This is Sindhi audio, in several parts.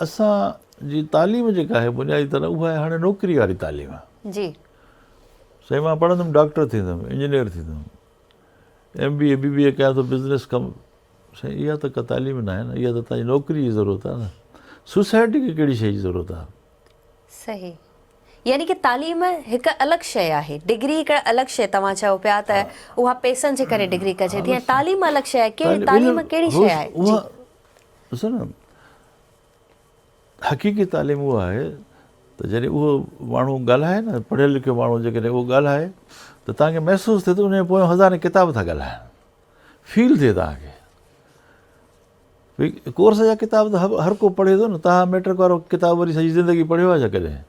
اسان جي تعليم جيڪا آهي بنيادي طرح اها آهي هاڻي نوڪري واري تعليم. جي. سائين مان پڙهندم ڊاڪٽر ٿيندم انجنيئر ٿيندم ايم بي اي بي بي اي ڪيان ٿو بزنس ڪم سائين اها ته ڪا تعليم ناهي نه اها ته تنهنجي نوڪري جي ضرورت آهي نه سوسائٽي کي ڪهڙي شيء جي ضرورت آهي. صحيح يعني ڪي تعليم هڪ الڳ شيء آهي ڊگري هڪ الڳ شيء توهان چئو پيا ته اها پئسن جي ڪري ڊگري ڪجي ٿي ۽ تعليم الڳ شيء آهي ڪهڙي تعليم ڪهڙي شيء آهي جي. ڏسو نه حقيقي تعليم اها آهي ته جڏهن اهو ماڻهو ڳالهائي نه پڙهيل لکيو ماڻهو جيڪڏهن اهو ڳالهائي ته توهان کي محسوس ٿئي ته ان جي پويان هزارين ڪتاب ٿا ڳالهائن فيل ٿئي توهان کي ڪورس جا ڪتاب ته هر ڪو پڙهي ٿو نه توهان ميٽرڪ وارو ڪتاب وري سڄي زندگي پڙهيو آهي ڇا ڪڏهن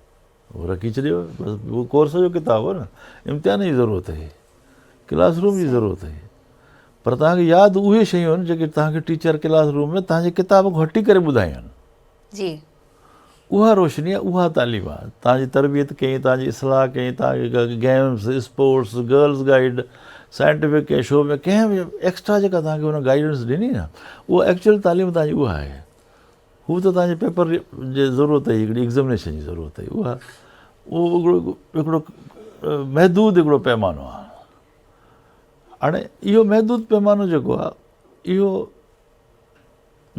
اهو رکي ڇڏيو بس اهو ڪورس جو ڪتاب هو نه امتحان جي ضرورت هئي ڪلاس روم جي ضرورت هئي پر توهان کي ياد اهي شيون آهن جيڪي توهان کي ٽيچر ڪلاس روم ۾ توهان جي ڪتاب کان هٽي ڪري ٻڌايون آهن. جي. اها روشني آهي اها تعليم آهي توهان جي تربيت ڪئي توهان جي اصلاح ڪئي توهان کي games sports girls guide scientific ڪنهن شو ۾ ڪنهن به ايڪسٽرا جيڪا توهان کي هن گائيڊنس ڏني نه اها ايڪچوئل تعليم توهان جي اها آهي هو ته توهان جي پيپر جي ضرورت هئي هڪڙي ايگزامينيشن جي ضرورت هئي اها اهو هڪڙو هڪڙو محدود هڪڙو پيمانو آهي هاڻي اهو محدود پيمانو جيڪو آهي اهو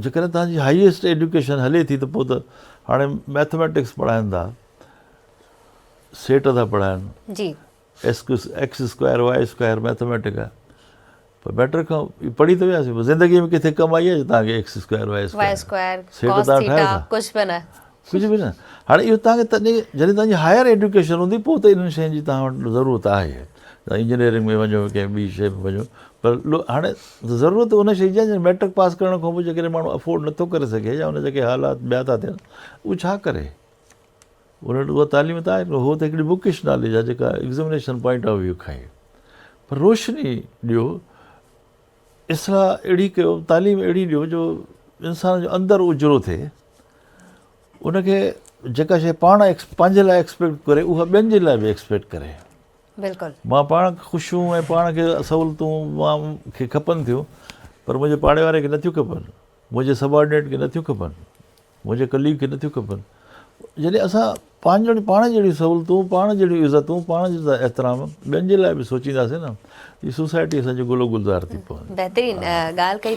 جيڪڏهن توهان جي هائيسٽ ايڊيوڪيشن هلي ٿي ته پوء ته هاڻي ميٿميٽڪس پڙهائن ٿا سيٽ ٿا پڙهائن جي ايڪس اسڪوائر وائي اسڪوائر ميٿميٽڪ آهي پر ميٽرڪ کان پڙهي ته وياسين پر زندگي ۾ ڪٿي ڪم آئي آهي توهان کي ايڪس اسڪوائر وائي اسڪوائر سيٽ تان ٺاهيو ٿا ڪجهه به نه ڪجهه به نه هاڻي اهو توهان کي تڏهن جڏهن توهان جي هائر ايڊيوڪيشن هوندي پوء ته انهن شين جي توهان وٽ ضرورت آهي توهان انجنيئرنگ ۾ وڃو ڪنهن ٻي شي ۾ وڃو پر هاڻي ضرورت ان شي جي آهي ميٽرڪ پاس ڪرڻ کان پوء جيڪڏهن ماڻهو افورڊ نٿو ڪري سگهي يا ان جا ڪي حالات ٻيا ٿا ٿين اهو ڇا ڪري ان وٽ اها تعليم ته آهي نه هو ته هڪڙي بڪش ناليج آهي جيڪا ايگزامينيشن پوائنٽ آف ويو کان آهي پر روشني ڏيو اصلاح اهڙي ڪيو تعليم اهڙي ڏيو جو انسان جو اندر اجرو ٿئي ان کي جيڪا شيء پاڻ پنهنجي لاء ايڪسپيڪٽ ڪري اها ٻين جي لاء به ايڪسپيڪٽ ڪري. بلڪل. مان پاڻ خوشيون ۽ پاڻ کي سهولتون مان کي کپن ٿيون پر منهنجي پاڙي واري کي نٿيون کپن منهنجي سبارڊينيٽ کي نٿيون کپن منهنجي ڪليگ کي نٿيون کپن. جڏهن اسان پنهنجون پاڻ جهڙيون سهولتون، پاڻ جهڙيون عزتون، پاڻ جهڙا احترام ٻين جي لاء به سوچينداسين نه ته هي سوسائٽي اسان جي گل و گلزار ٿي پوندي. بهترين ڳالهه ڪئي.